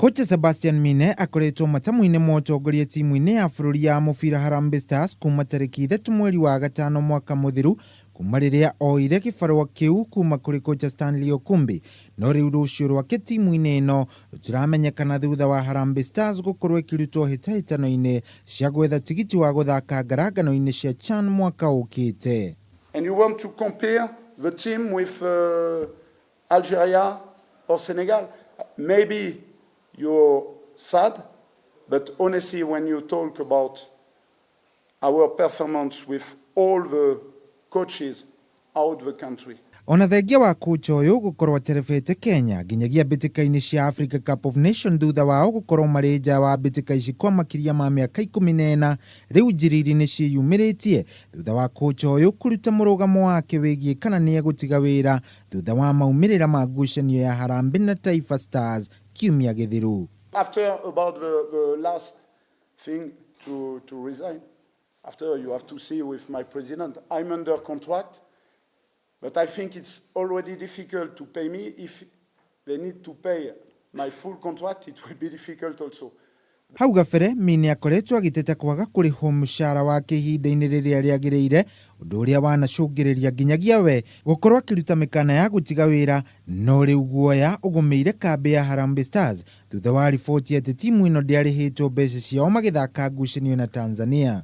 Kocha Sebastian Mine akoretwo matamu-inĩ ma ũtongoria timu-inĩ ya bũrũri ya mũbira Harambee Stars kuma tarĩki 3 mweri wa gatano mwaka mũthiru, kuma rĩrĩa oire gĩbarũa kĩu kuma kũrĩ kocha Stanley Okumbi. No rĩu rũciũ rwake timu-inĩ ĩno rũtiramenyekana thutha wa Harambee Stars gũkorwo ĩkĩrutwo hĩtahĩtano-inĩ cia gwetha tigiti wa gũthaka ngarangano-inĩ cia CHAN mwaka ũkĩte. And you want to compare the team with Algeria or Senegal? Maybe you're sad, but honestly, when you talk about our performance with all the coaches out the country. Ona thengia wa kocha ũyũ gũkorwo aterebete Kenya nginyagia mbĩtĩka-inĩ cia Africa Cup of Nations thutha wao gũkorwo marĩ nja wa mbĩtĩka ici kwa makĩria ma mĩaka 14, rĩu njiriri nĩ ciĩyumĩrĩtie thutha wa kocha ũyũ kũruta mũrũgamo wake wĩgiĩ kana nĩ egũtiga wĩra thutha wa maumĩrĩra ma ngucanio ya Harambee na Taifa Stars kiumia gĩthiru. After about the last thing to resign, after you have to see with my president, I'm under contract, but I think it's already difficult to pay me. If they need to pay my full contract, it will be difficult also. Hau gabere Mine akoretwo agĩteta kwaga kũrĩhwo mũcara wake ihinda-inĩ rĩrĩa rĩagĩrĩire, ũndũ ũrĩa wanacũngĩrĩria nginyagia we gũkorwo akĩruta mĩkana ya gũtiga wĩra, no rĩu guoya ũgũmĩire kambĩ ya Harambee Stars thutha wa riboti atĩ timu ĩno ndĩarĩhĩtwo mbeca ciao magĩthaka ngucanio na Tanzania.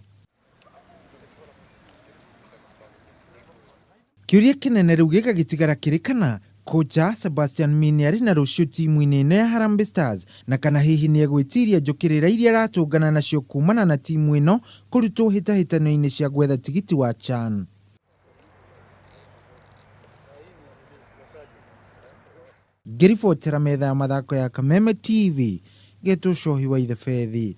Kĩũria kĩnene rĩu gĩgagĩtigara kĩrĩ kana kocha Sebastian Mine arĩ na rũciũ timu-inĩ ĩno ya Harambee Stars, na kana hihi nĩ egwĩtiria njũkĩrĩra iria aratũngana nacio kumana na timu ĩno kũrutwo hĩtahĩtano-inĩ cia gwetha tigiti wa CHAN. Ngĩribotera metha ya mathako ya Kameme TV, getwo Cohi wa Ithebethi.